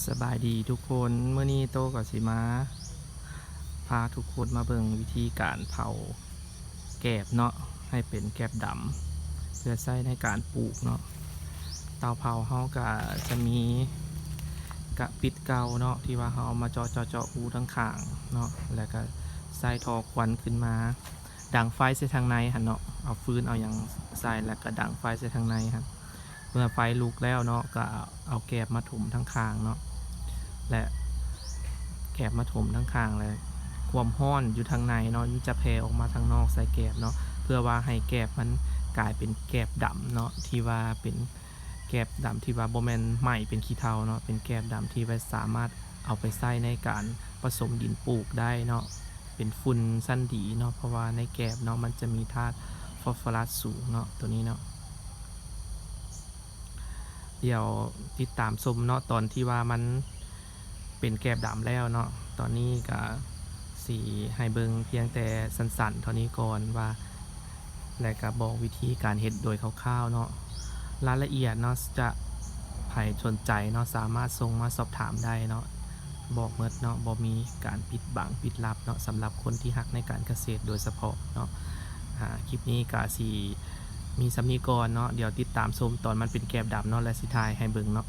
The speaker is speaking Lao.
ສະບາຍດີທຸກຄົນ, ມື້ນີ້ໂຕ້ກໍຊິມາພາທຸກຄົນມາເບິ່ງວິທີການເຜົາແກບເນາະ ໃຫ້ເປັນແກບດຳ ເພື່ອໃຊ້ໃນການປູກເນາະ. ເຕົາເຜົາເຮົາກໍຈະມີກະປິດເກົ່າເນາະ ທີ່ວ່າເຮົາເອົາມາເຈາະ ເຈາະ ເຈາະຮູທາງຂ້າງເນາະ ແລ້ວກໍໃສ່ທໍ່ຄວັນຂຶ້ນມາ ດັງໄຟໃສ່ທາງໃນຫັ້ນເນາະ, ເອົາຟືນເອົາຫຍັງໃສ່ ແລ້ວກໍດັງໄຟໃສ່ທາງໃນຫັ້ນ. ເມື່ອໄຟລຸກແລ້ວເນາະ ກໍເອົາແກບມາຖົມທາງຂ້າງເນາະ ແລະ ແກບມາຖົມທາງຂ້າງ ແລະ ຄວາມຮ້ອນຢູ່ທາງໃນເນາະ ມັນຈະແຜ່ອອກມາທາງນອກໃສ່ແກບເນາະ ເພື່ອວ່າໃຫ້ແກບມັນກາຍເປັນແກບດຳເນາະ ທີ່ວ່າເປັນແກບດຳທີ່ວ່າບໍ່ແມ່ນໄໝ້ເປັນຂີ້ເຖົາເນາະ, ເປັນແກບດຳທີ່ວ່າສາມາດເອົາໄປໃຊ້ໃນການປະສົມດິນປູກໄດ້ເນາະ. ເປັນຝຸ່ນຊັ້ນດີເນາະ ເພາະວ່າໃນແກບເນາະ ມັນຈະມີທາດຟອສຟໍຣັສສູງເນາະ ໂຕນີ້ເນາະ. ດຽວຕິດຕາມຊົມເນາະ ຕອນທີ່ວ່າມັນເປັນແກບດຳແລ້ວເນາະ. ຕອນນີ້ກະຊິໃຫ້ເບິ່ງພຽງແຕ່ສັ້ນໆເທົ່ານີ້ກ່ອນວ່າ ແລະ ກະບອກວິທີການເຮັດໂດຍຄ່າວໆເນາະ. ລາຍລະອຽດເນາະ ຈະ ໃຜສົນໃຈເນາະ ສາມາດສົ່ງມາສອບຖາມໄດ້ເນາະ, ບອກໝົດເນາະ ບໍ່ມີການປິດບັງປິດລັບເນາະ ສຳລັບຄົນທີ່ຮັກໃນການກະເສດໂດຍສະເພາະເນາະ. ອາ ຄລິບນີ້ກະຊິມີສ່ຳນີ້ກ່ອນເນາະ, ດຽວຕິດຕາມຊົມຕອນມັນເປັນແກບດຳເນາະ ແລະ ຊິຖ່າຍໃຫ້ເບິ່ງເນາະ.